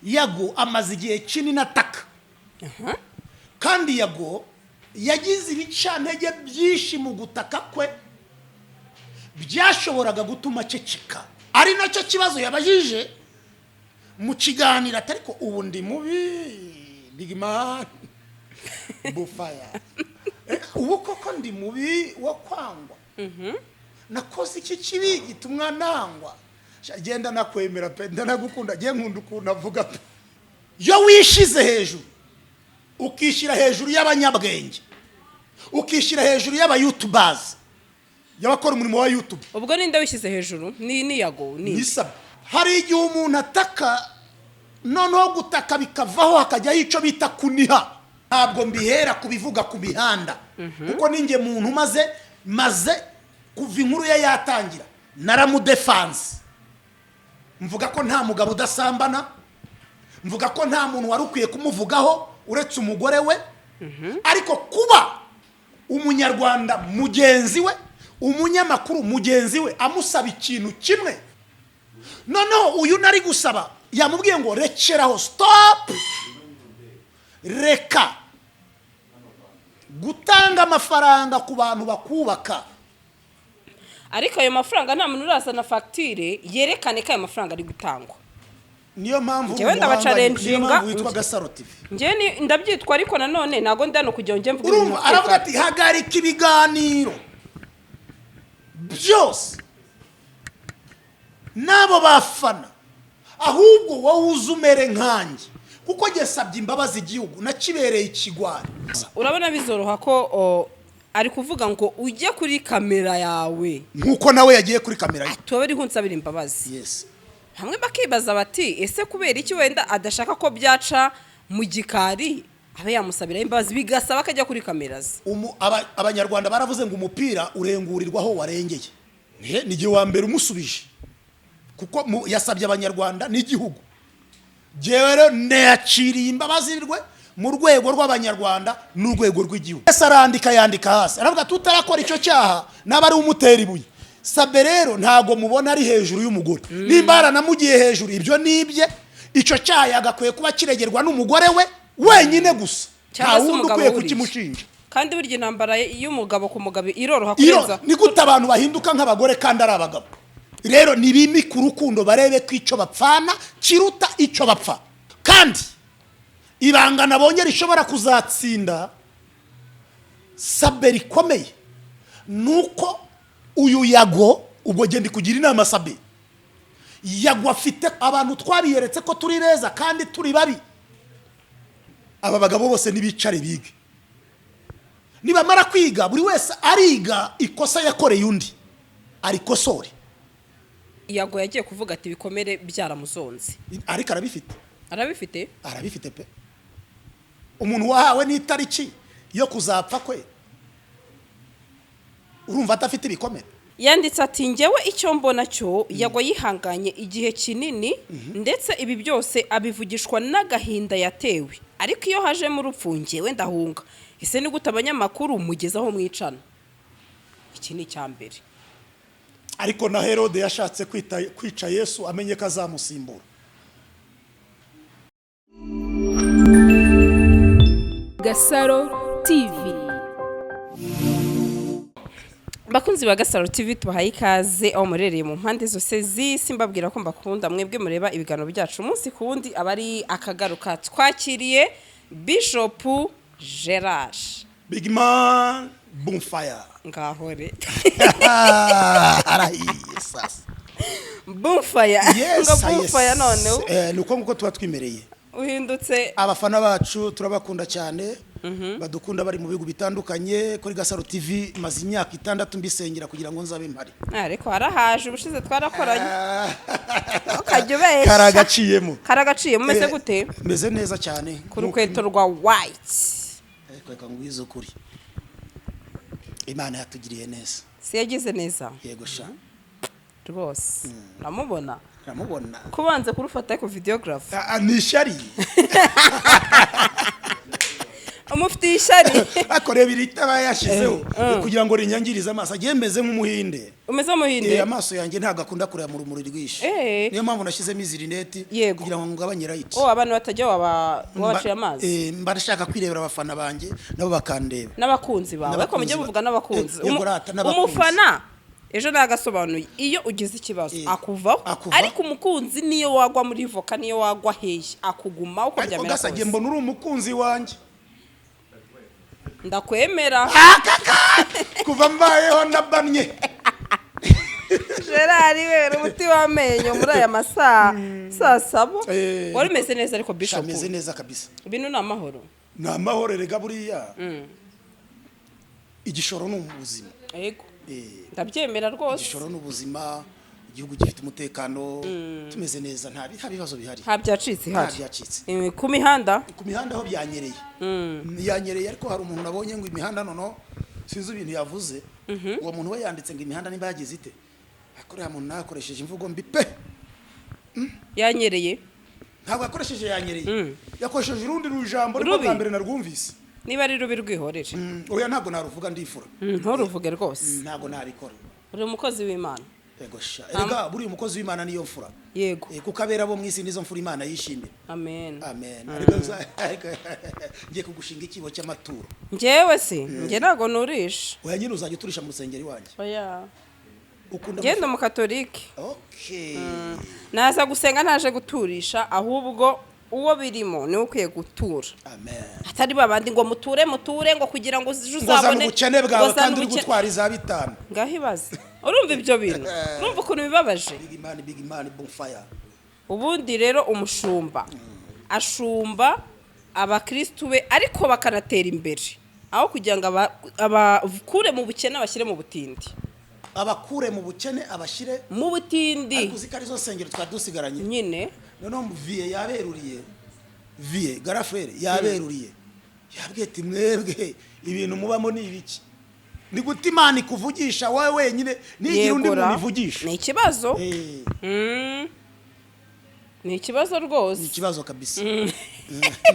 Yago amaze igihe kinini ataka, kandi Yago yagize ibicantege byinshi mu gutaka kwe byashoboraga gutuma aceceka, ari nacyo kibazo yabajije mu kiganiro, ati: "Ariko ubu ndi mubi, big man bufaya? Ubu koko ndi mubi wo kwangwa? Nakoze iki kibi gituma nangwa?" Sha, genda, nakwemera pe, ndanagukunda. Ngiye nkunda ukuntu avuga pe. Iyo wishize hejuru, ukishyira hejuru y'abanyabwenge, ukishyira hejuru y'abayutubazi, y'abakora umurimo wa YouTube. Ubwo ninde wishyize hejuru? Ni Yago ni Ni hari igihe umuntu ataka, noneho gutaka bikavaho, hakajyaho icyo bita kuniha. Ntabwo mbihera kubivuga ku mihanda, kuko ninjye muntu maze kuva inkuru ye yatangira naramudefanse, mvuga ko nta mugabo udasambana, mvuga ko nta muntu wari ukwiye kumuvugaho uretse umugore we. Ariko kuba umunyarwanda mugenzi we, umunyamakuru mugenzi we amusaba ikintu kimwe, noneho uyu nari gusaba yamubwiye ngo: "Rekeraho, stop, reka gutanga amafaranga ku bantu bakubaka." Ariko ayo mafaranga, nta muntu urazana fagitire yerekane ko ayo mafaranga ari gutangwa. Niyo mpamvu Njyewe uri umuhanga, niyo ndabachallenginga. mpamvu witwa Gasaro TV. Njyewe ndabyitwa, ariko nanone ntabwo ndi hano kugira ngo njye mvuge ibintu Urumva, aravuga ati: "Hagarika ibiganiro byose n'abo bafana, ahubwo wowe uze umere nkanjye, kuko njye sabye imbabazi igihugu nakibereye ikigwari." Urabona bizoroha ko ari kuvuga ngo ujye kuri kamera yawe? Nk'uko nawe yagiye kuri kamera ye. Tuba ariho unsabira imbabazi. Yes. Hamwe bakibaza bati: "Ese kubera iki wenda adashaka ko byaca mu gikari, abe yamusabiraho imbabazi, bigasaba ko ajya kuri kamera ze?" Abanyarwanda baravuze ngo umupira urengurirwa aho warengeye. Ni igihe wa mbere umusubije, kuko yasabye abanyarwanda n'igihugu. Jyewe rero neyaciriye imbabazi rwe mu rwego rw'abanyarwanda n'urwego rw'igihugu. Ese arandika, yandika hasi, aravuga ati: "Utarakora icyo cyaha naba ari umutera ibuye." Sabe rero ntabwo mubona ari hejuru y'umugore. Nimba yaranamugiye hejuru, ibyo ni ibye. Icyo cyaha yagakwiye kuba kiregerwa n'umugore we wenyine gusa, nta Cyangwa se wundi umugabo ukwiye wuriye. kukimushinja. Kandi burya intambara y'umugabo ku mugabo iroroha Iyo kurenza. Ni gute abantu bahinduka nk'abagore kandi ari abagabo? Rero nibimike urukundo, barebe ko icyo bapfana kiruta icyo bapfa. Kandi ibanga nabonye rishobora kuzatsinda Sabe rikomeye ni uko uyu Yago, ubwo genda kugira inama Sabe, Yago afite abantu twabiyeretse ko turi beza kandi turi babi. Aba bagabo bose ntibicare bige. Nibamara kwiga, buri wese ariga ikosa yakoreye undi, arikosore. Yago yagiye kuvuga ati ibikomere byaramuzonze. Ariko arabifite. Arabifite. Arabifite pe. Umuntu wahawe n'itariki yo kuzapfa kwe, urumva adafite ibikomere? Yanditse ati: "Njyewe icyo mbona cyo, Yago yihanganye igihe kinini, ndetse ibi byose abivugishwa n'agahinda yatewe. Ariko iyo hajemo urupfu, njyewe ndahunga. Ese ni gute abanyamakuru mugeze aho mwicana?" Iki ni icya mbere. Ariko na Herode yashatse kwica Yesu amenye ko azamusimbura. Gasaro TV. Bakunzi ba Gasaro TV, tubahaye ikaze aho murereye mu mpande zose z'isi. Mbabwira ko mbakunda, mwebwe mureba ibiganiro byacu umunsi ku wundi. Aba ari akagaruka, twakiriye Bishop Gerard. Big man bonfire. Ngahore. Arahiye sasa. Bonfire. Yes. Ngo bonfire noneho. Ni uko nguko tuba twimereye. Uhindutse. Abafana bacu turabakunda cyane, badukunda bari mu bihugu bitandukanye. Kuri Gasaro TV maze imyaka 6 mbisengera kugira ngo nzabe mpari. Ariko harahaje, ubushize twarakoranye, ukajya ubeshya. Karagaciyemo. Karagaciyemo. Umeze gute? Meze neza cyane. Ku rukweto rwa white. Ariko reka ngwize ukuri, Imana yatugiriye neza. Si yagize neza? Yego sha. Rwose uramubona. Uramubona. Kubanza kurufata ku videographer. Ah, ni ishyari. Umufitiye ishyari. Ariko reba iri tara yashyizeho kugira ngo rinyangirize amaso, agiye meze nk'umuhinde. Umeze nk'umuhinde. Amaso yanjye ntabwo akunda kureba mu rumuri rwinshi. Niyo mpamvu nashyizemo izi rineti kugira ngo ngabanye light. Oh, abantu batajya wabaciye amazi. Mba nshaka kwirebera abafana banjye nabo bakandeba. N'abakunzi bawe, ariko N'abakunzi mujye muvuga n'abakunzi. Yego rata, n'abakunzi. Umufana ejo nagasobanuye, iyo ugize ikibazo akuvaho. Akuva. Ariko umukunzi niyo wagwa muri voka, niyo wagwa hehe, akuguma uko Ariko byamera gasage kose. mbona uri umukunzi wanjye. Ndakwemera. Kuva mbayeho nabannye. Gerard wera umuti w'amenyo muri aya masaha saa saba. Wari umeze neza ariko, Bishop? Ameze neza kabisa. Ibintu ni amahoro. Ni amahoro rega, buriya igishoro ni ubuzima. Yego, ndabyemera rwose. Igishoro ni ubuzima, igihugu gifite umutekano, tumeze neza, nta bibazo bihari. Nta byacitse Nta ihari. byacitse. Ku mihanda? Ku mihanda aho byanyereye, yanyereye, ariko hari umuntu nabonye ngo imihanda noneho sinzi ibintu yavuze. Uwo muntu we yanditse ngo imihanda niba yagize ite, ariko uriya muntu nawe akoresheje imvugo mbi pe. Yanyereye. Ntabwo yakoresheje yanyereye, yakoresheje urundi rujambo ariko Rubi. bwa mbere narwumvise. Niba ari rubi rwihorere. Oya, ntabwo naruvuga, ndifura. Nturuvuge rwose. Ntabwo nabikora. Uri umukozi w'Imana. Yego sha, erega buriya umukozi w'Imana niyo mfura. Kuko abera bo mu isi nizo mfura Imana yishimira. Amen. Amen. Ariko ngiye kugushinga ikibo cy'amaturo. Njyewe se, njye ntabwo nurisha. Oya nyine, uzajya uturisha mu rusengero iwanjye. Oya. Ukunda Ngenda umukatolike. Okay. Naza gusenga ntaje guturisha, ahubwo uwo birimo niwe ukwiye gutura. Amen. Atari babandi ngo muture muture ngo kugira ngo ejo Ngo zana uzabone ubukene bwawe ngo zana kandi uri gutwara iza 5. Ngaho ibaze, urumva ibyo bintu, urumva ukuntu bibabaje. Big man, big man, bonfire. Ubundi rero umushumba ashumba abakristu be, ariko bakanatera imbere, aho kugira ngo abakure mu bukene abashyire mu butindi. Abakure mu bukene abashyire mu butindi. Ariko uzi ko arizo nsengero twari dusigaranye? Nyine. Noneho viye yaberuriye, viye garafere yaberuriye, yabwiye ati: "Mwebwe ibintu mubamo ni ibiki? Ni gute Imana ikuvugisha wowe wenyine ntigire undi Yegura. muntu ivugisha?" Ni ikibazo. Ni ikibazo rwose. Ni ikibazo kabisa.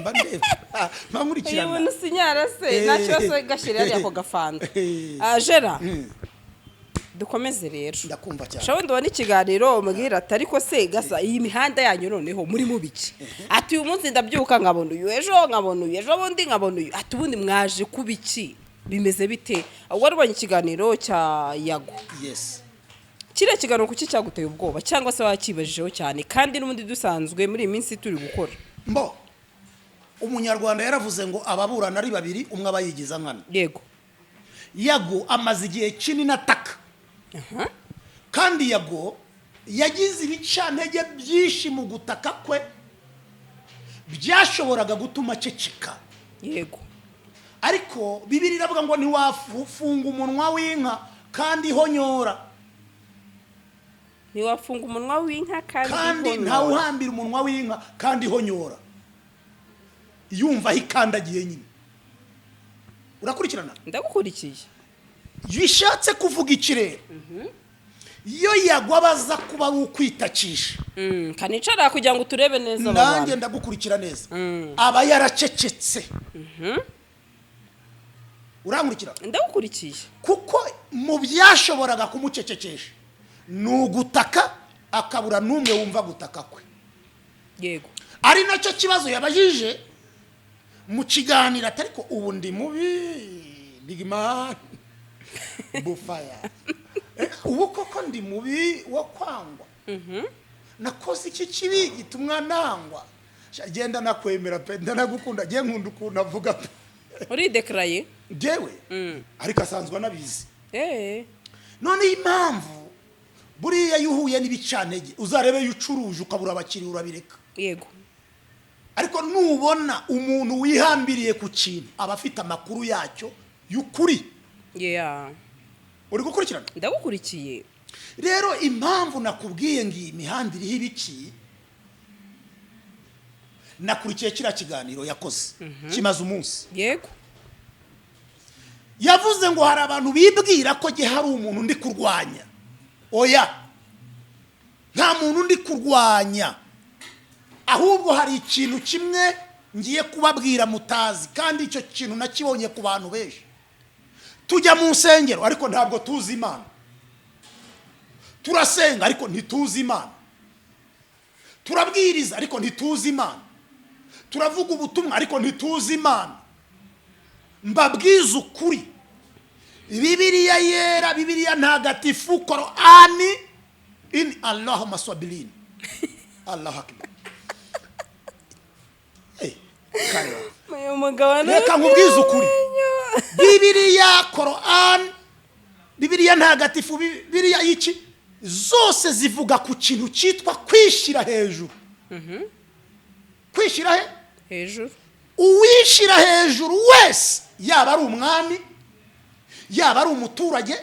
Mba ndeba, mba Uyu nkurikirana. muntu sinyara se, nta kibazo, gashyira hariya ako gafanta. Ah, Gera, dukomeze rero. Ndakumva cyane. Shawe, ndabona ikiganiro umbwira ati: "Ariko se gasa, iyi mihanda yanyu noneho muri mu biki?" Ati: "Uyu munsi ndabyuka nkabona uyu, ejo nkabona uyu, ejo bundi nkabona uyu." Ati: "Ubundi mwaje kuba iki? Bimeze bite?" Wari ubonye ikiganiro cya Yago? Yes. Kiriya kiganiro kuki cyaguteye ubwoba, cyangwa se wakibajijeho cyane, kandi n'ubundi dusanzwe muri iyi minsi turi gukora? Mbo umunyarwanda yaravuze ngo ababurana ari babiri umwe aba yigiza nkana. Yago amaze igihe kinini ataka, kandi Yago yagize ibicantege byinshi mu gutaka kwe byashoboraga gutuma aceceka. Ariko Bibiri iravuga ngo ntiwafunga umunwa w'inka kandi ihonyora. Ntiwafunga umunwa w'inka kandi Kandi ihonyora. ntawuhambira umunwa w'inka kandi ihonyora, yumva aho ikandagiye nyine. Urakurikirana? Ndagukurikiye. Bishatse kuvuga iki rero? Iyo yagwa baza kuba ari ukwitakisha, Kanicara kugira ngo turebe neza aba nanjye bantu. Ndagukurikira neza, aba yaracecetse. Urankurikira? Ndagukurikiye. Kuko mu byashoboraga kumucecekesha ni ugutaka akabura n'umwe wumva gutaka kwe. Ari nacyo kibazo yabajije mu kiganiro, atari ko ubu ndi mubi, big man bufaya. Ubu koko ndi mubi wo kwangwa? Nakoze iki kibi gituma nangwa? Sha, genda nakwemera pe, ndanagukunda, ngiye nkunda ukuntu avuga pe. Uridekaraye. Njyewe ariko asanzwe anabizi. Noneho impamvu buriya iyo uhuye n'ibicantege, uzarebe iyo ucuruje ukabura abakiriya urabireka. Ariko nubona umuntu wihambiriye ku kintu, aba afite amakuru yacyo y'ukuri. Uri gukurikirana? Ndagukurikiye. Rero impamvu nakubwiye ngo iyi mihanda iriho ibiki, nakurikiye kiriya kiganiro yakoze kimaze umunsi. Yavuze ngo hari abantu bibwira ko jye hari umuntu ndi kurwanya. Oya, nta muntu ndi kurwanya, ahubwo hari ikintu kimwe. Ngiye kubabwira mutazi, kandi icyo kintu nakibonye ku bantu benshi. Tujya mu nsengero, ariko ntabwo tuzi Imana. Turasenga, ariko ntituzi Imana. Turabwiriza, ariko ntituzi Imana. Turavuga ubutumwa, ariko ntituzi Imana. Mbabwize ukuri, Bibiliya Yera, Bibiliya Ntagatifu, Korani in Allahumma swabilin, Allahu akbar. Kareba. Uyu mugabo ni Reka nkubwize ukuri, Bibiliya, Korani, Bibiliya Ntagatifu, Bibiliya iki, zose zivuga ku kintu cyitwa kwishyira hejuru. Kwishyira he? Hejuru. Uwishyira hejuru wese, yaba ari umwami, yaba ari umuturage,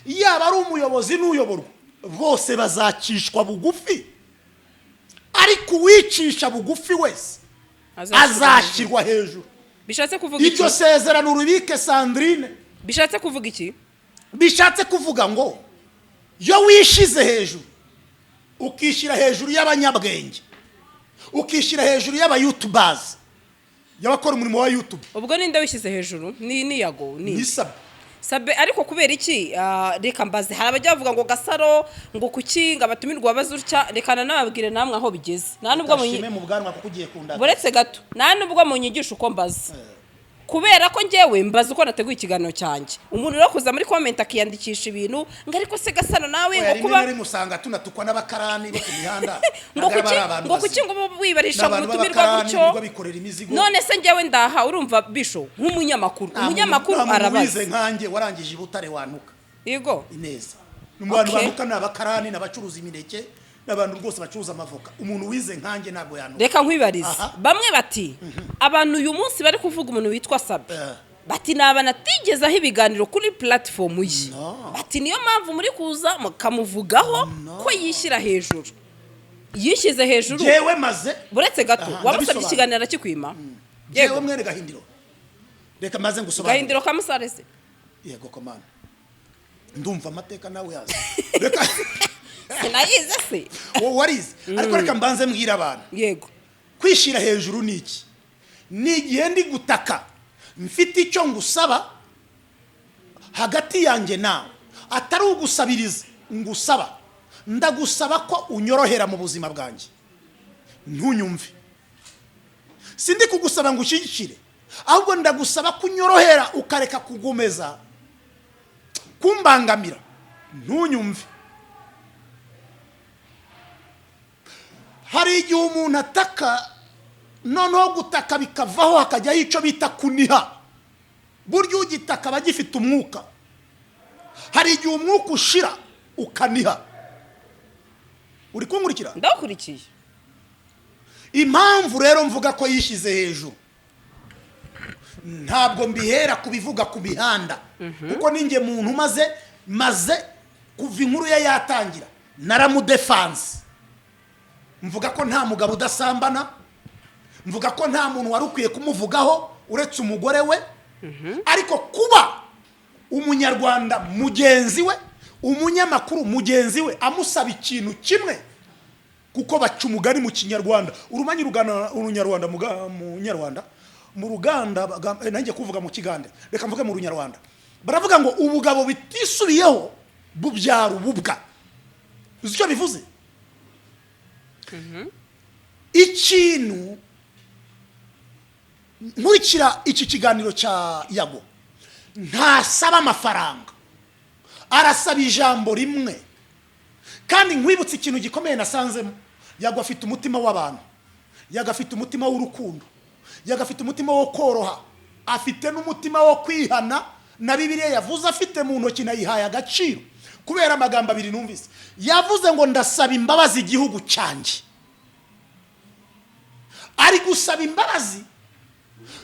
yaba ari umuyobozi n'uyoborwa, bose bazacishwa bugufi. Ariko uwicisha bugufi wese azashyirwa hejuru. Bishatse kuvuga iki? Iryo sezerano urubike, Sandrine. Bishatse kuvuga iki? Bishatse kuvuga ngo iyo wishize hejuru, ukishyira hejuru y'abanyabwenge, ukishyira hejuru y'abayutubazi, y'abakora umurimo wa YouTube. Ubwo ninde wishyize hejuru? Ni Yago, ni Ni Sabe. Sabe. Ariko kubera iki? Reka mbaze. Hari abajya bavuga ngo Gasaro, ngo kuki ngo abatumirwa baze utya. Reka nanababwire namwe aho bigeze. Nta nubwo Gashime mu bwanwa kuko ugiye kundata. Buretse gato, nta nubwo munyigisha uko mbaza, kubera ko njyewe mbaza uko nateguye ikiganiro cyanjye. Umuntu rero kuza muri comment akiyandikisha ibintu ngo ariko se Gasaro nawe Oya, ngo rimwe kuba na rimwe usanga tunatukwa n'abakarani bo ku mihanda. Ngo Ntabwo kuki aba ari abantu ngo kuki bazima. ngo wibarisha ngo N'abantu ubutumirwa b'abakarani gutyo. birirwa bikorera imizigo. None se njyewe ndaha, urumva bisho nk'umunyamakuru, Nta muntu- umunyamakuru nta muntu arabaza. wize nkanjye warangije i Butare wantuka. Yego. Ineza mu bantu bantuka ni abakarani, ni abacuruza imineke, n'abantu rwose bacuruza amavoka. Umuntu wize nkanjye ntabwo yantuka. Reka nkwibarize. Aha. Bamwe bati abantu uyu munsi bari kuvuga umuntu witwa Sabe, bati ni abantu atigezaho ibiganiro kuri platform ye. No. Bati niyo mpamvu muri kuza mukamuvugaho ko yishyira hejuru, yishyize hejuru. Jewe maze Buretse gato. Aha, Wamusabye ndabisobanura. ikiganiro arakikwima. Jewe Yego. mwene Gahindiro, reka maze ngusobanurire. Gahindiro ka Musare se? Yego komana, ndumva amateka nawe yazi. Reka Sinayize se? Wowe warize, ariko reka mbanze mbwira abantu. Yego. Kwishyira hejuru ni iki? Ni igihe ndi gutaka, mfite icyo ngusaba hagati yanjye nawe, atari ugusabiriza ngusaba. Ndagusaba ko unyorohera mu buzima bwanjye, ntunyumve. Sindi kugusaba ngo ushyigikire, ahubwo ndagusaba ko unyorohera, ukareka kugumeza kumbangamira, ntunyumve. Hari igihe umuntu ataka, noneho gutaka bikavaho, hakajyaho icyo bita kuniha. Burya ugitaka aba agifite umwuka. Hari igihe umwuka ushira ukaniha. Uri kunkurikira? Ndawukurikiye. Impamvu rero mvuga ko yishyize hejuru, ntabwo mbihera kubivuga ku mihanda, kuko ninjye muntu maze kuva inkuru ye yatangira naramudefanse, mvuga ko nta mugabo udasambana, mvuga ko nta muntu wari ukwiye kumuvugaho uretse umugore we. Ariko kuba Umunyarwanda mugenzi we, umunyamakuru mugenzi we, amusaba ikintu kimwe, kuko baca umugani mu Kinyarwanda, urumanyi rugana Urunyarwanda, mu Nyarwanda, mu ruganda nanjye kuvuga mu Kigande, reka mvuge mu Runyarwanda. Baravuga ngo ubugabo bitisubiyeho bubyara ububwa. Uzi icyo bivuze? Ikintu nkurikira iki kiganiro cya Yago, ntasaba amafaranga, arasaba ijambo rimwe. Kandi nkwibutse ikintu gikomeye nasanzemo: Yago afite umutima w'abantu, Yago afite umutima w'urukundo, Yago afite umutima wo koroha, afite n'umutima wo kwihana. Na Bibiliya yavuze afite mu ntoki nayihaye agaciro kubera amagambo abiri numvise yavuze ngo ndasaba imbabazi igihugu cyanjye. Ari gusaba imbabazi,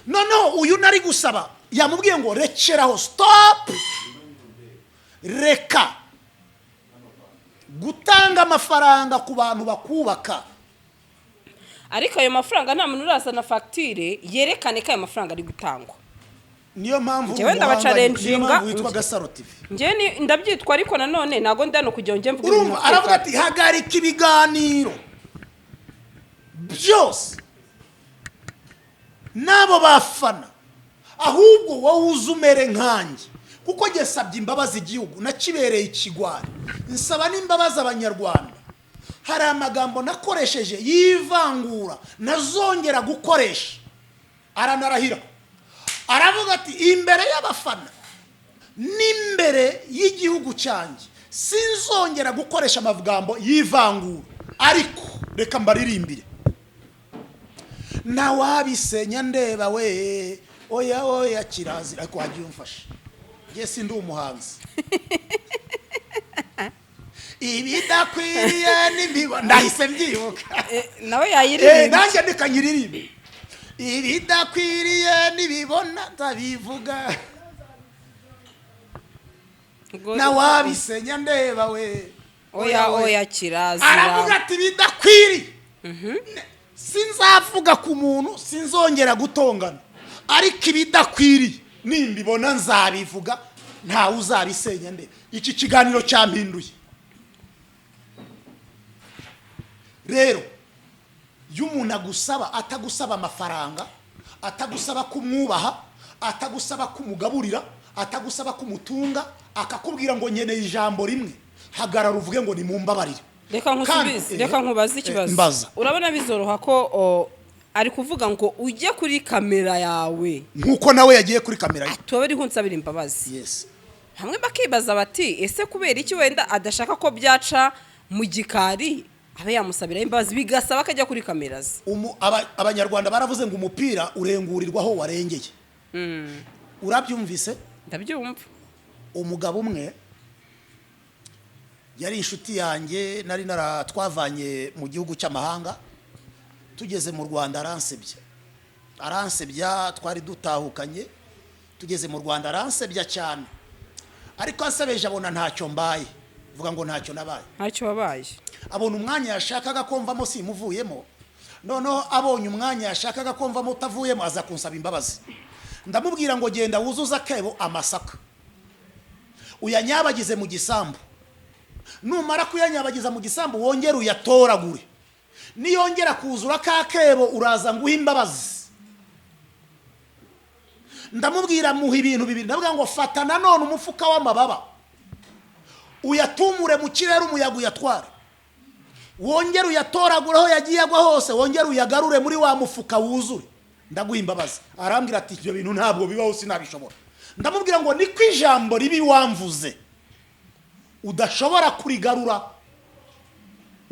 noneho uyu nari gusaba yamubwiye ngo rekeraho, stop, reka gutanga amafaranga ku bantu bakubaka. Ariko ayo mafaranga nta muntu urazana fagitire yerekane ko ayo mafaranga ari gutangwa. Niyo mpamvu Njyewe uri umuhanga, ndabacalenjinga. niyo mpamvu witwa Gasaro TV. Njyewe ndabyitwa, ariko nanone ntabwo ndi hano kugira ngo njye mvuge ibintu Urumva, aravuga ati hagarika ibiganiro byose. N'abo bafana, ahubwo wowe uze umere nkanjye, kuko njye nsabye imbabazi igihugu nakibereye ikigwari, nsaba n'imbabazi Abanyarwanda. Hari amagambo nakoresheje y'ivangura nazongera gukoresha. Aranarahira, aravuga ati: "Imbere y'abafana n'imbere y'igihugu cyanjye sinzongera gukoresha amagambo y'ivangura, ariko reka mbaririmbire: ntawabisenya ndeba we, oya oya, kirazira." Ariko wagiye umfasha, njye sindi umuhanzi. Ibidakwiriye n'imibo, ndahise mbyibuka. Nawe yayiririmba. Nanjye ndeka nyiririmbe: ibidakwiriye n'ibibona ndabivuga. Nawabisenya ndeba we. Oya oya, kirazira. Aravuga ati: "Bidakwiriye sinzavuga ku muntu, sinzongera gutongana, ariko ibidakwiriye nimbibona nzabivuga, ntawe uzabisenya ndeba." Iki kiganiro cyampinduye rero. Iyo umuntu agusaba, atagusaba amafaranga, atagusaba kumwubaha, atagusaba kumugaburira, atagusaba kumutunga, akakubwira ngo nkeneye ijambo rimwe, hagarara uvuge ngo nimumbabarire. Reka nkusubize. Kandi, Reka nkubaze ikibazo. Mbaza. Urabona bizoroha ko ari kuvuga ngo ujye kuri kamera yawe, nk'uko nawe yagiye kuri kamera ye, tuba ariho unsabira imbabazi? Yes. Hamwe bakibaza bati: ese kubera iki wenda adashaka ko byaca mu gikari, abe yamusabiraho imbabazi, bigasaba ko ajya kuri kamera ze? Abanyarwanda baravuze ngo umupira urengurirwa aho warengeye. Urabyumvise? Ndabyumva. Umugabo umwe yari inshuti yanjye, nari nara twavanye mu gihugu cy'amahanga, tugeze mu Rwanda aransebya, aransebya. Twari dutahukanye, tugeze mu Rwanda aransebya cyane, ariko ansebeje abona ntacyo mbaye. Vuga ngo ntacyo nabaye. Ntacyo wabaye. Abona umwanya yashakaga ko mvamo simuvuyemo. Noneho abonye umwanya yashakaga ko mvamo utavuyemo, aza kunsaba imbabazi. Ndamubwira ngo: "Genda wuzuze akebo amasaka, uyanyabagize mu gisambu. Numara kuyanyabagiza mu gisambu, wongere uyatoragure. Niyongera kuzura ka kebo, uraza nguhe imbabazi." Ndamubwira, muha ibintu bibiri. Ndamubwira ngo: "Fata nanone umufuka w'amababa, uyatumure mu kirere, umuyaga uyatware, wongere uyatoragure aho yagiye agwa hose, wongere uyagarure muri wa mufuka wuzure, ndaguha imbabazi." Arambwira ati: "Ibyo bintu ntabwo bibaho, sinabishobora." Ndamubwira ngo: "Niko ijambo ribi wamvuze udashobora kurigarura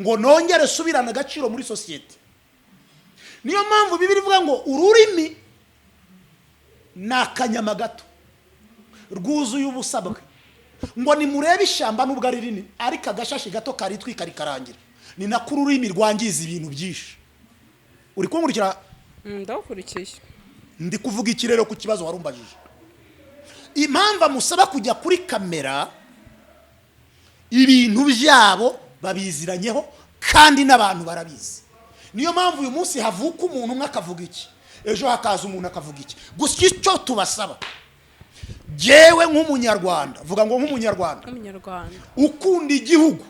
ngo nongere subirane agaciro muri sosiyete." Niyo mpamvu Bibiliya ivuga ngo ururimi ni akanyama gato rwuzuye ubusabwe, ngo nimurebe ishyamba nubwo ari rinini, ariko agashashi gato karitwika rikarangira. Ni nako ururimi rwangiza ibintu byinshi. Uri kunkurikira? Ndawukurikiye. Ndi kuvuga iki rero ku kibazo warumbajije? Impamvu amusaba kujya kuri kamera, ibintu byabo babiziranyeho kandi n'abantu barabizi. Niyo mpamvu uyu munsi havuka umuntu umwe akavuga iki, ejo hakaza umuntu akavuga iki. Gusa icyo tubasaba, jyewe nk'Umunyarwanda, vuga ngo nk'Umunyarwanda, Nk'Umunyarwanda, ukunda igihugu,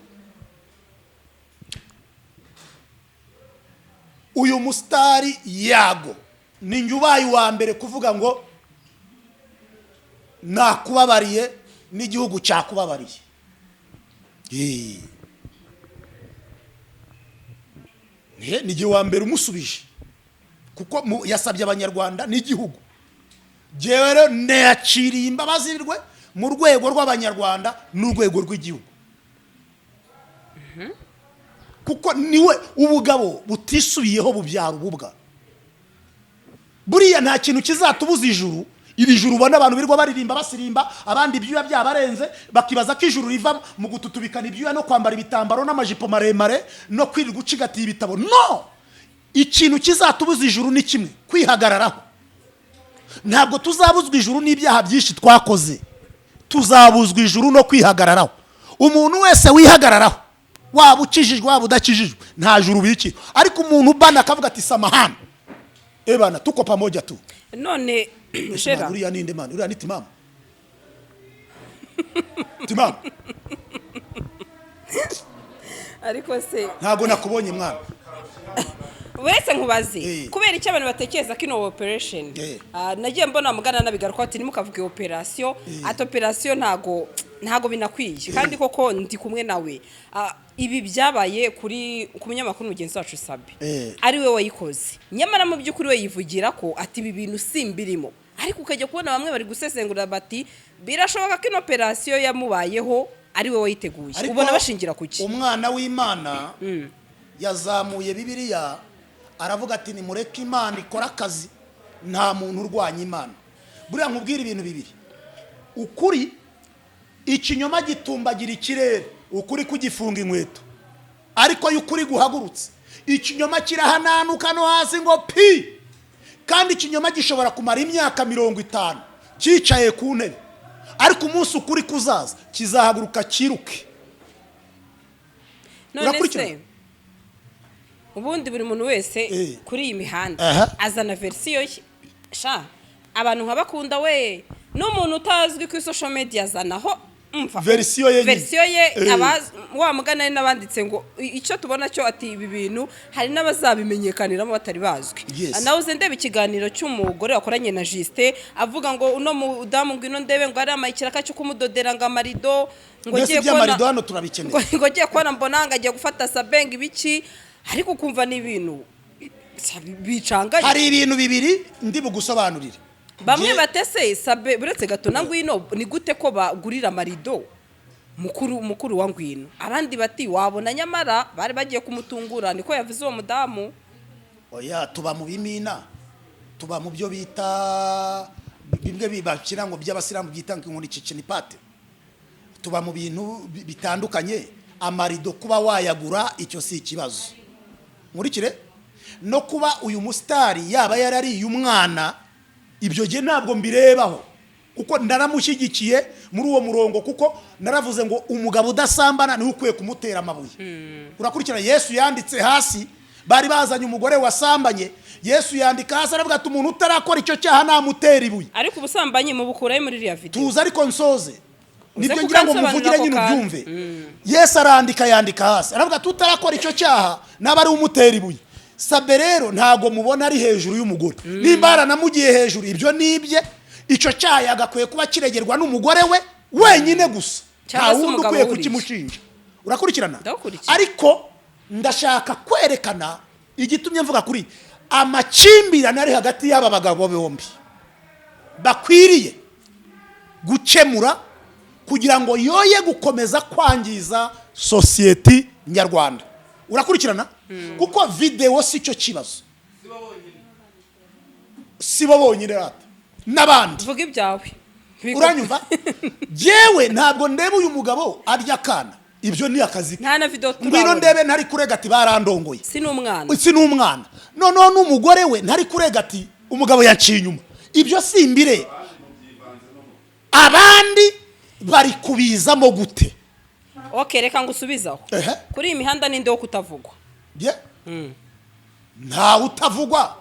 uyu musitari Yago ni njye ubaye uwa mbere kuvuga ngo nakubabariye n'igihugu cyakubabariye. Eh. Ni jye wa mbere umusubije, kuko yasabye Abanyarwanda n'igihugu. Jyewe rero neyaciriye imbabazi rwe mu rwego rw'Abanyarwanda n'urwego rw'igihugu, kuko niwe ubugabo butisubiyeho bubyara ububwa. Buriya nta kintu kizatubuza ijuru. Iri juru ubona abantu birirwa baririmba, basirimba, abandi ibyuya byabarenze, bakibaza ko ijuru riva mu gututubikana ibyuya no kwambara ibitambaro n'amajipo maremare no kwirirwa ucigatiye ibitabo. No ikintu kizatubuza ijuru ni kimwe: kwihagararaho. Ntabwo tuzabuzwa ijuru n'ibyaha byinshi twakoze, tuzabuzwa ijuru no kwihagararaho. Umuntu wese wihagararaho, waba ukijijwe, waba udakijijwe, nta juru ubikira. Ariko umuntu ubana akavuga ati: "Samahani ebana, tuko pamoja tu." None Ese Shera, man, uriya ninde man? Uriya ni Timamu, Timamu. Ariko se Ntabwo nakubonye, mwana. Uretse nkubaze, kubera icyo abantu batekereza ko ino operation, nagiye mbona mugana nabigaruka ati ntimukavuge operation, ati operation ntago binakwiye, kandi koko ndi kumwe nawe. Ibi byabaye kuri ku munyamakuru mugenzi wacu Sabe, ari we wayikoze, nyamara mu by'ukuri we yivugira ko ati ibi bintu simbirimo, ariko ukajya kubona bamwe bari gusesengura bati birashoboka ko ino operation yamubayeho ari we wayiteguye. Ariko Ubona bashingira ku ki? Umwana w'Imana yazamuye Bibiliya, aravuga ati nimureke Imana ikora akazi, nta muntu urwanya Imana. Buriya nkubwira ibintu bibiri: ukuri, ikinyoma gitumbagira ikirere, ukuri kugifunga inkweto. Ariko iyo ukuri guhagurutse, ikinyoma kirahananuka no hasi ngo pi. Kandi ikinyoma gishobora kumara imyaka 50 cyicaye ku ntebe, ariko umunsi ukuri kuzaza kizahaguruka cyiruke. None Urakurikira? se ubundi buri muntu wese kuri iyi mihanda azana version ye sha. Abantu nkabakunda we n'umuntu utazwi kuri social media azanaho umva Version ye nyine. Version ye. Wa mugana ari n'abanditse ngo icyo tubona cyo ati ibi bintu hari n'abazabimenyekaniramo batari bazwi. Nawe uze ndeba ikiganiro cy'umugore wakoranye na Justin, avuga ngo uno mudamu, ngwino ndebe, ngo ari ikiraka cyo kumudodera ngo amarido, ngo Mbese ngiye iby'amarido kubona hano turabikeneye. ngo ngiye kubona mbona ngo agiye gufata Sabenga ibiki, ariko ukumva ni ibintu bicanganye. Hari ibintu bibiri ndi bugusobanurire. Bamwe batese Sabe buretse gato na Ngwino, ni gute ko bagurira amarido mukuru mukuru wa Ngwino? Abandi bati wabona nyamara bari bagiye kumutungura, niko yavuze uwo mudamu. Oya, tuba mu bimina, tuba mu byo bita bimwe bakira ngo by'abasilamu byita ngo ni cicinipate. Tuba mu bintu bitandukanye. Amarido kuba wayagura, icyo si ikibazo. Nkurikire, no kuba uyu musitari yaba yarariye umwana, ibyo jye ntabwo mbirebaho, kuko naramushyigikiye muri uwo murongo, kuko naravuze ngo umugabo udasambana niwe ukwiye kumutera amabuye. Urakurikira? Yesu yanditse hasi, bari bazanye umugore wasambanye, Yesu yandika hasi, aravuga ati umuntu utarakora icyo cyaha namutera ibuye. Ariko ubusambanyi mubukurayo muri iriya video? Tuza, ariko nsoze. Uze Nibyo ngira ngo kukansobanurira muvugire ako nyine kantu. ubyumve. Yesu arandika, yandika hasi, aravuga ati utarakora icyo cyaha naba ari umutera ibuye. Sabe rero ntabwo mubona ari hejuru y'umugore. Nimba yaranamugiye hejuru, ibyo nibye, icyo cyaha yagakwiye kuba kiregerwa n'umugore we wenyine gusa, Cyangwa nta se wundi umugabo ukwiye wuriye. kukimushinja. Urakurikirana? Ndagukurikira. Ariko ndashaka kwerekana igitumye mvuga kuri amakimbirane ari hagati y'aba bagabo bombi bakwiriye gukemura kugira ngo yoye gukomeza kwangiza sosiyete nyarwanda. Urakurikirana? Kuko videwo si cyo kibazo, si bo bonyine rata, n'abandi. Vuga ibyawe. Uranyumva? Jewe ntabwo ndeba uyu mugabo arya akana, ibyo ni akazi ke. Nta na video Ngwino turabona. ndebe ntari kurega ati barandongoye. Si n'umwana. Si n'umwana. Noneho n'umugore we ntari kurega ati umugabo yaciye inyuma, ibyo simbireba. Abandi bari kubizamo gute? Ok, reka ngusubizaho. Kuri iyi mihanda ninde wo kutavugwa? Bye? Ntawe utavugwa.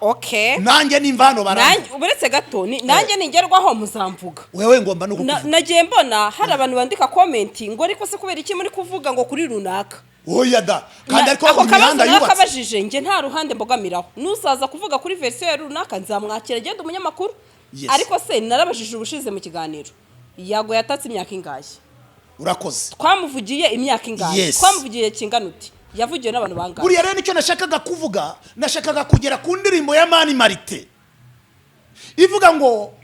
Nanjye nimva hano baranga. Uretse gato, nanjye ningerwaho muzamvuga. Wewe ngomba no kukuvuga. Nagiye mbona hari abantu bandika comment ngo ariko se kubera iki muri kuvuga ngo kuri runaka? Oya da, kandi ariko Ako kabazo imihanda yubatse. narakabajije. Njye nta ruhande mbogamiraho. Nuzaza kuvuga kuri version ya runaka nzamwakira, genda umunyamakuru. Ariko se narabajije ubushize mu kiganiro, Yago yatatse imyaka ingahe? Urakoze. Twamuvugiye imyaka ingahe? Twamuvugiye kingana uti? Yavugiwe n'abantu bangahe? Buriya rero nicyo nashakaga kuvuga, nashakaga kugera ku ndirimbo ya Mani Martin ivuga ngo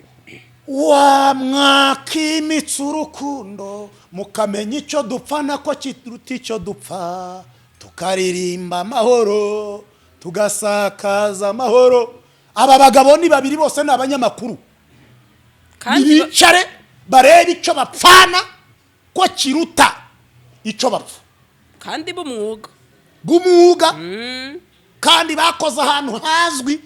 wa mwakimitse urukundo, mukamenya icyo dupfa nako kiruta icyo dupfa, tukaririmba amahoro, tugasakaza amahoro. Aba bagabo ni babiri, bose ni abanyamakuru. Kandi Ntibicare barebe icyo bapfana ko kiruta icyo bapfa. Kandi b'umwuga. B'umwuga, kandi bakoze ahantu hazwi.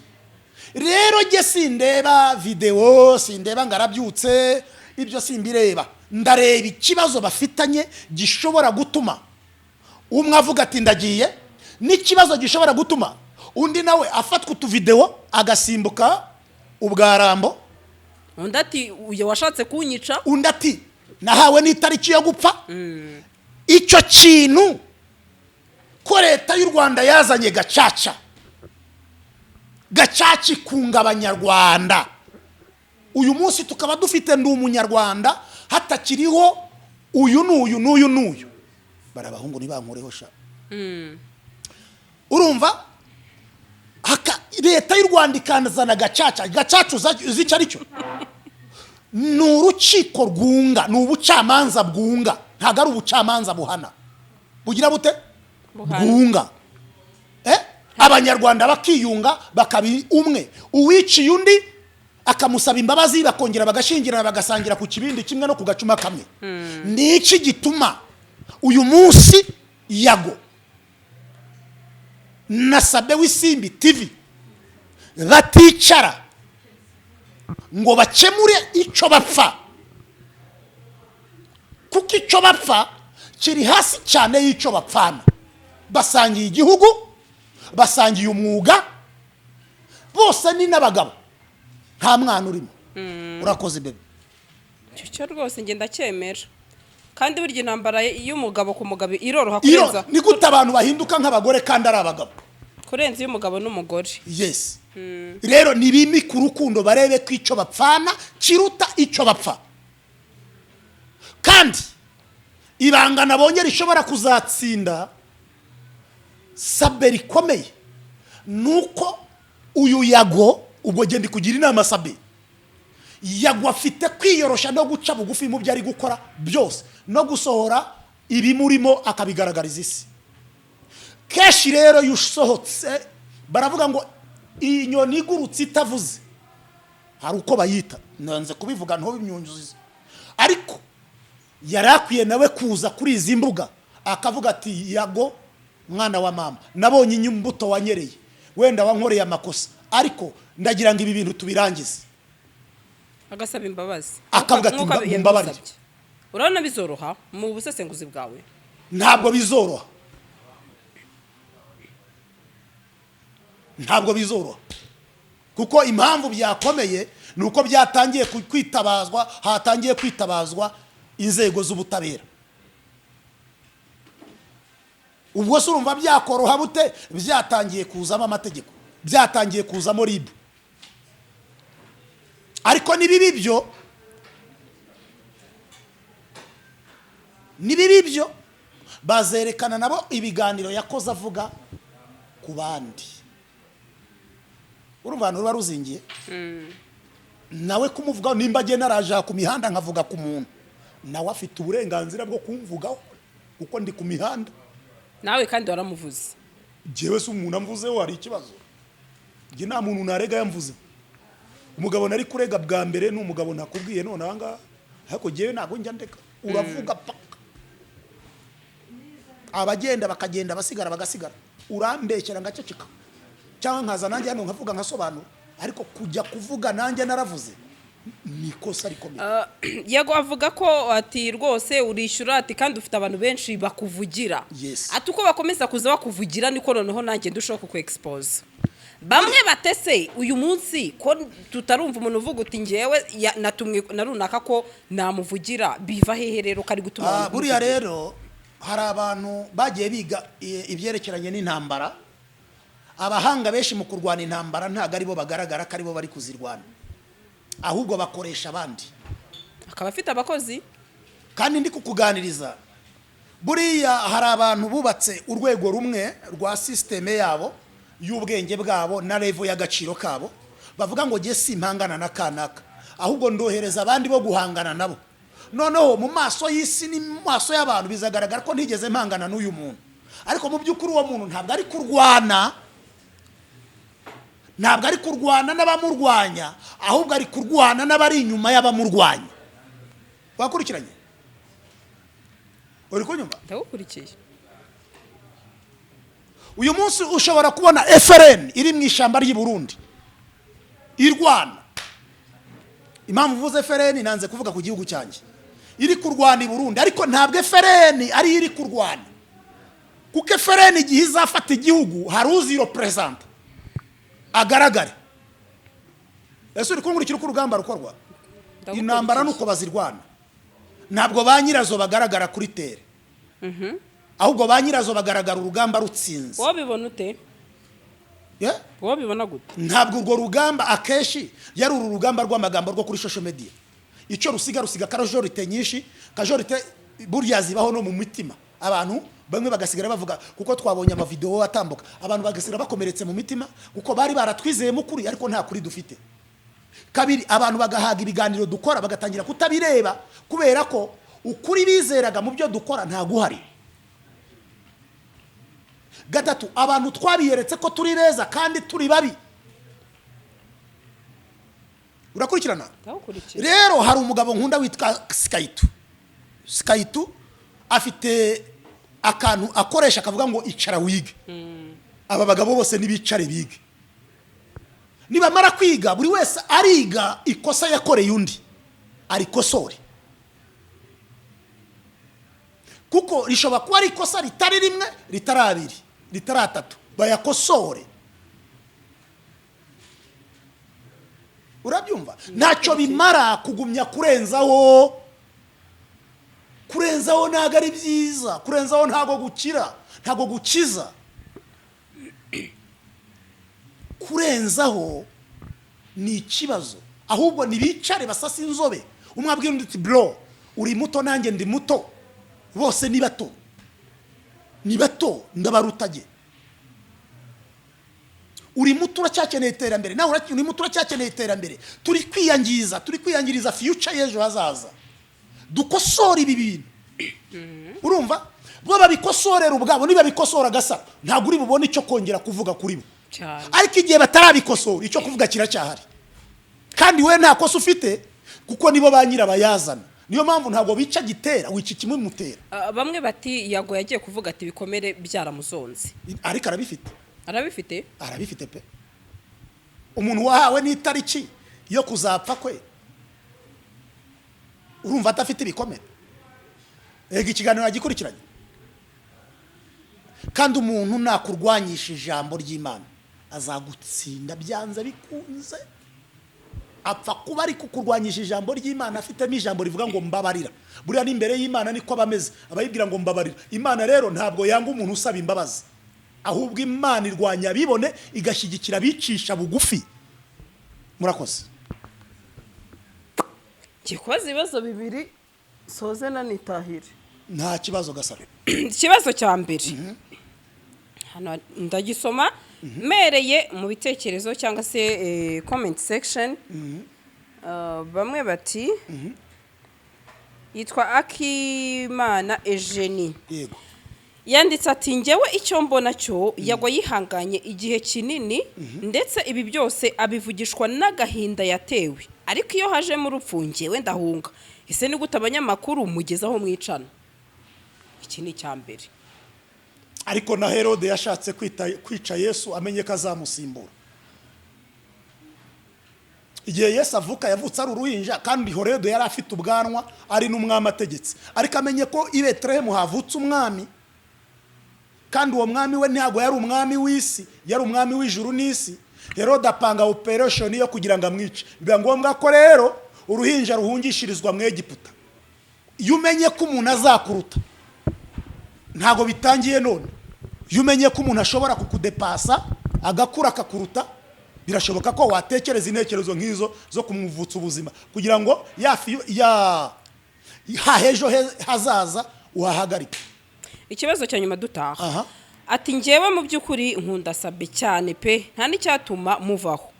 Rero jye sindeba videwo, sindeba ngo arabyutse, ibyo simbireba. Ndareba ikibazo bafitanye gishobora gutuma umwe avuga ati ndagiye, n'ikibazo gishobora gutuma undi nawe afatwa utuvidewo agasimbuka ubwarambo. Undi ati uyu washatse kunyica. Undi ati nahawe n'itariki yo gupfa. Icyo kintu ko Leta y'u Rwanda yazanye gacaca. Gacaca ikunga Abanyarwanda. Uyu munsi tukaba dufite Ndi Umunyarwanda, hatakiriho uyu n'uyu n'uyu n'uyu. Bari abahungu ntibankureho sha. Urumva, Leta y'u Rwanda ikazana gacaca. Gacaca uzi icyo ari cyo? Ni urukiko rwunga, ni ubucamanza bwunga, ntabwo ari ubucamanza buhana. Bugira bute? Buhana. Bwunga. Abanyarwanda bakiyunga, bakaba umwe. Uwiciye undi akamusaba imbabazi, bakongera bagashingirana, bagasangira ku kibindi kimwe no ku gacuma kamwe. Ni iki gituma uyu munsi Yago na Sabe w'Isimbi TV baticara ngo bakemure icyo bapfa? Kuko icyo bapfa kiri hasi cyane y'icyo bapfana. Basangiye igihugu, basangiye umwuga, bose ni n'abagabo, nta mwana urimo. Urakoze, bebe. Icyo cyo rwose ngenda cyemera, kandi burya intambara y'umugabo ku mugabo iroroha Iyo kurenza ni gute abantu bahinduka nk'abagore kandi ari abagabo? Kurenza iy'umugabo n'umugore. Yes. Rero nibimike urukundo, barebe ko icyo bapfana kiruta icyo bapfa. Kandi ibanga nabonye rishobora kuzatsinda Sabe rikomeye ni uko uyu Yago, ubwo genda kugira inama Sabe, Yago afite kwiyorosha no guca bugufi mu byo ari gukora byose, no gusohora ibimurimo akabigaragariza isi. Kenshi rero iyo usohotse, baravuga ngo iyi nyoni igurutse itavuze, hari uko bayita, nanze kubivuga ntubimyunjuze, ariko yari akwiye nawe kuza kuri izi mbuga akavuga ati: "Yago mwana wa mama, nabonye imbuto wanyereye, wenda wankoreye amakosa, ariko ndagira ngo ibi bintu tubirangize." Agasaba imbabazi. Akavuga ati, Nk'uko "Mumbabarire." yabisabye. Urabona bizoroha mu busesenguzi bwawe? Ntabwo bizoroha, ntabwo bizoroha, kuko impamvu byakomeye ni uko byatangiye kwitabazwa, hatangiye kwitabazwa inzego z'ubutabera. Ubwo se urumva byakoroha bute byatangiye kuzamo amategeko, byatangiye kuzamo RIB? Ariko nibibi byo, nibibi byo, bazerekana nabo ibiganiro yakoze avuga ku bandi. Urumva ahantu ruba ruzingiye nawe kumuvugaho. Nimba agenda araje ku mihanda nkavuga ku muntu, nawe afite uburenganzira bwo kumvugaho kuko ndi ku mihanda. Nawe kandi waramuvuze. Njyewe se umuntu amvuzeho hari ikibazo? Njye nta muntu narega yamvuze. Umugabo nari kurega bwa mbere ni umugabo nakubwiye none aha ngaha, ariko njyewe ntabwo njya ndeka. Uravuga paka abagenda bakagenda, abasigara bagasigara. Urambeshyera ngaceceka, cyangwa nkaza nanjye hano nkavuga, nkasobanura, ariko kujya kuvuga nanjye naravuze ni ikosa rikomeye. Yago avuga ko ati rwose urishyura, ati kandi ufite abantu benshi bakuvugira. Ati uko bakomeza kuza bakuvugira niko noneho nanjye ndushaho kuku expose. Bamwe batese uyu munsi ko tutarumva umuntu uvuga uti ngewe natumwe na runaka ko namuvugira, biva hehe rero kari gutuma abantu Buriya kumuvugira? Rero hari abantu bagiye biga ibyerekeranye n'intambara. Abahanga benshi mu kurwana intambara ntabwo aribo bagaragara ko aribo bari kuzirwana, ahubwo bakoresha abandi. Akaba afite abakozi. Kandi ndi kukuganiriza, buriya hari abantu bubatse urwego rumwe rwa système yabo y'ubwenge bwabo na level y'agaciro kabo, bavuga ngo jye simpangana na kanaka, ahubwo ndohereza abandi bo guhangana nabo. Noneho mu maso y'isi ni mu maso y'abantu bizagaragara ko ntigeze mpangana n'uyu muntu, ariko mu by'ukuri uwo muntu ntabwo ari kurwana, ntabwo ari kurwana n'abamurwanya, ahubwo ari kurwana n'abari inyuma y'abamurwanya. Wakurikiranye? Uri kunyumva? Ndagukurikiye. Uyu munsi ushobora kubona FRN iri mu ishyamba ry'i Burundi irwana. Impamvu uvuze FRN, nanze kuvuga ku gihugu cyanjye. Iri kurwana i Burundi, ariko ntabwo FRN ariyo iri kurwana, kuko FRN igihe izafata igihugu hari uzirepresenta agaragare. Ese uri kunkurikira uko urugamba rukorwa? Intambara nuko bazirwana, ntabwo ba nyirazo bagaragara kuri terrain, ahubwo ba nyirazo bagaragara urugamba rutsinze. Wowe bibona ute? Yeah? Wowe bibona gute? Ntabwo urwo rugamba akenshi yari uru rugamba rw'amagambo rwo kuri social media. Icyo rusiga, rusiga casualty nyinshi. Casualty burya zibaho no mu mitima. Abantu bamwe bagasigara bavuga, kuko twabonye amavidewo atambuka, abantu bagasigara bakomeretse mu mitima, kuko bari baratwizeyemo ukuri, ariko nta kuri dufite. Kabiri, abantu bagahaga ibiganiro dukora, bagatangira kutabireba kubera ko ukuri bizeraga mu byo dukora nta guhari. Gatatu, abantu twabiyeretse ko turi beza kandi turi babi. Urakurikirana? Ndawukurikira. Rero hari umugabo nkunda witwa Sikaitu. Sikaitu afite akantu akoresha akavuga ngo "Icara wige." Aba bagabo bose nibicare bige. Nibamara kwiga, buri wese ariga ikosa yakoreye undi, arikosore, kuko rishobora kuba ari ikosa ritari rimwe, ritari abiri, ritari atatu. Bayakosore. Urabyumva? Ntacyo bimara kugumya kurenzaho. Kurenzaho ntabwo ari byiza. Kurenzaho ntabwo gukira, ntabwo gukiza. Kurenzaho ni ikibazo. Ahubwo ntibicare basase inzobe. Umwe abwira undi ati: "Bro, uri muto, nanjye ndi muto, bose ni bato, ni bato, ndabarutage. Uri muto, uracyakeneye iterambere, nawe uri muto, uracyakeneye iterambere. Turi kwiyangiza, turi kwiyangiriza future y'ejo hazaza. Dukosore ibi bintu." Urumva, bo babikosorera ubwabo. Nibabikosora gasa, ntabwo uri bubone icyo kongera kuvuga kuri bo. Ariko igihe batarabikosora, icyo kuvuga kiracyahari, kandi we nta kosa ufite, kuko nibo ba nyirabayazana. Niyo mpamvu ntabwo bica gitera, wica ikimumutera. Ah, bamwe bati Yago yagiye kuvuga ati ibikomere byaramuzonze. Ariko arabifite. Arabifite. Arabifite pe. Umuntu wahawe n'itariki yo kuzapfa kwe, urumva adafite ibikomere? Ega ikiganiro yagikurikiranye. Kandi umuntu nakurwanyisha ijambo ry'Imana, azagutsinda byanze bikunze. Apfa kuba ari kukurwanyisha ijambo ry'Imana, afitemo ijambo rivuga ngo "Mbabarira." Buriya n'imbere y'Imana niko aba ameze, aba yibwira ngo "Mbabarira." Imana rero ntabwo yanga umuntu usaba imbabazi, ahubwo Imana irwanya abibone, igashyigikira abicisha bugufi. Murakoze. Ngiye kubaza ibibazo bibiri, soze nanitahire. Nta kibazo, Gasaro. Ikibazo cya mbere hano ndagisoma mpereye mu bitekerezo cyangwa se comment section. Bamwe bati, yitwa Akimana Eugenie, yanditse ati: "Njyewe icyo mbona cyo, Yago yihanganye igihe kinini, ndetse ibi byose abivugishwa n'agahinda yatewe, ariko iyo hajemo urupfu njyewe ndahunga. Ese ni gute abanyamakuru mugezaho mwicana?" Iki ni icya mbere. Ariko na Herode yashatse kwica Yesu, amenye ko azamusimbura. Igihe Yesu avuka, yavutse ari uruhinja, kandi Herode yari afite ubwanwa, ari n'umwami ategetse. Ariko amenye ko i Betelehemu havutse umwami, kandi uwo mwami we ntabwo yari umwami w'isi, yari umwami w'ijuru n'isi, Herode apanga operation yo kugira ngo amwice. Biba ngombwa ko rero uruhinja ruhungishirizwa mu Egiputa. Iyo umenye ko umuntu azakuruta, ntabwo bitangiye none, iyo umenye ko umuntu ashobora kukudepasa, agakura akakuruta, birashoboka ko watekereza intekerezo nk'izo zo kumuvutsa ubuzima, kugira ngo ya hahejo hazaza uhahagarike. Ikibazo cya nyuma dutaha. Ati: "Njyewe mu by'ukuri nkunda Sabe cyane pe, nta n'icyatuma muvaho."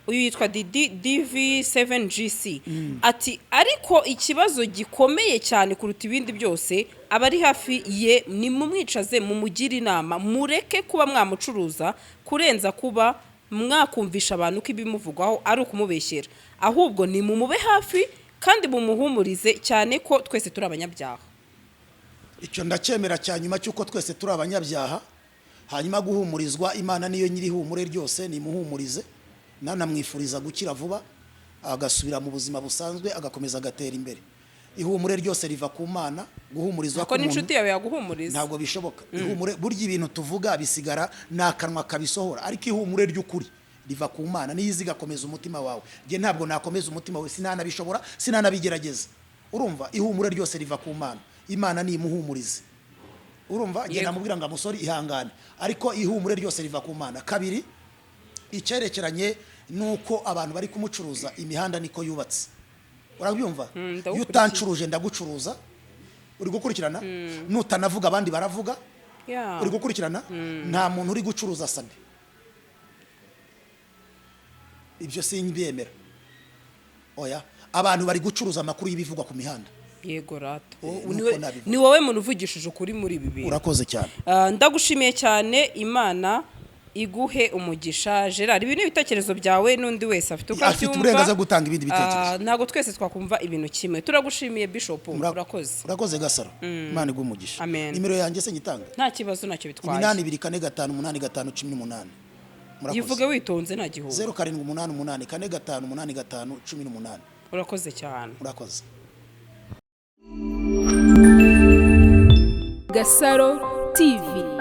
Uyu yitwa Didi DV7GC. Ati: "Ariko ikibazo gikomeye cyane kuruta ibindi byose, abari hafi ye ni mumwicaze, mumugire inama, mureke kuba mwamucuruza kurenza kuba mwakumvisha abantu ko ibimuvugwaho ari ukumubeshyera. Ahubwo ni mumube hafi kandi mumuhumurize cyane, ko twese turi abanyabyaha." Icyo ndacyemera cya nyuma, cy'uko twese turi abanyabyaha. Hanyuma guhumurizwa, Imana niyo nyiri ihumure ryose, nimuhumurize. Nanamwifuriza gukira vuba, agasubira mu buzima busanzwe, agakomeza agatera imbere. Ihumure ryose riva ku Mana. Guhumurizwa Ko k'umuntu n'inshuti yawe yaguhumuriza? Ntabwo bishoboka. Ihumure, burya ibintu tuvuga bisigara ni akanwa kabisohora, ariko ihumure ry'ukuri riva ku Mana, niyo iza igakomeza umutima wawe. Njye ntabwo nakomeza umutima wawe, sinanabishobora, sinanabigerageza. Urumva, ihumure ryose riva ku Mana. Imana nimuhumurize. Urumva, njye namubwira ngo amusore ihangane, ariko ihumure ryose riva ku Mana. Kabiri. Icyerekeranye n'uko abantu bari kumucuruza, imihanda niko yubatse, urabyumva? Iyo Ndagukurikiye. utancuruje ndagucuruza, uri gukurikirana? Nutanavuga abandi baravuga. Uri gukurikirana? Nta muntu uri gucuruza Sabe, ibyo simbyemera, oya. Abantu bari gucuruza amakuru y'ibivugwa ku mihanda. Yego rata. Nuko nabivuga. Ni wowe muntu uvugishije ukuri muri ibi bintu. Urakoze cyane. Ah, ndagushimiye cyane, Imana iguhe umugisha, Gerard. Ibi ni ibitekerezo byawe, n'undi wese afite uko Afite abyumva. uburenganzira bwo gutanga ibindi bitekerezo. Ah, ntabwo twese twakumva ibintu kimwe. Turagushimiye, Bishop, urakoze. Urakoze, Gasaro, Imana iguhe umugisha. Amen. Nimero yanjye se nyitanga? Nta kibazo, ntacyo bitwaye. 824 585 18. Murakoze. Yivuge witonze, nta gihugu. 0788458518. Urakoze cyane. Murakoze. Gasaro TV.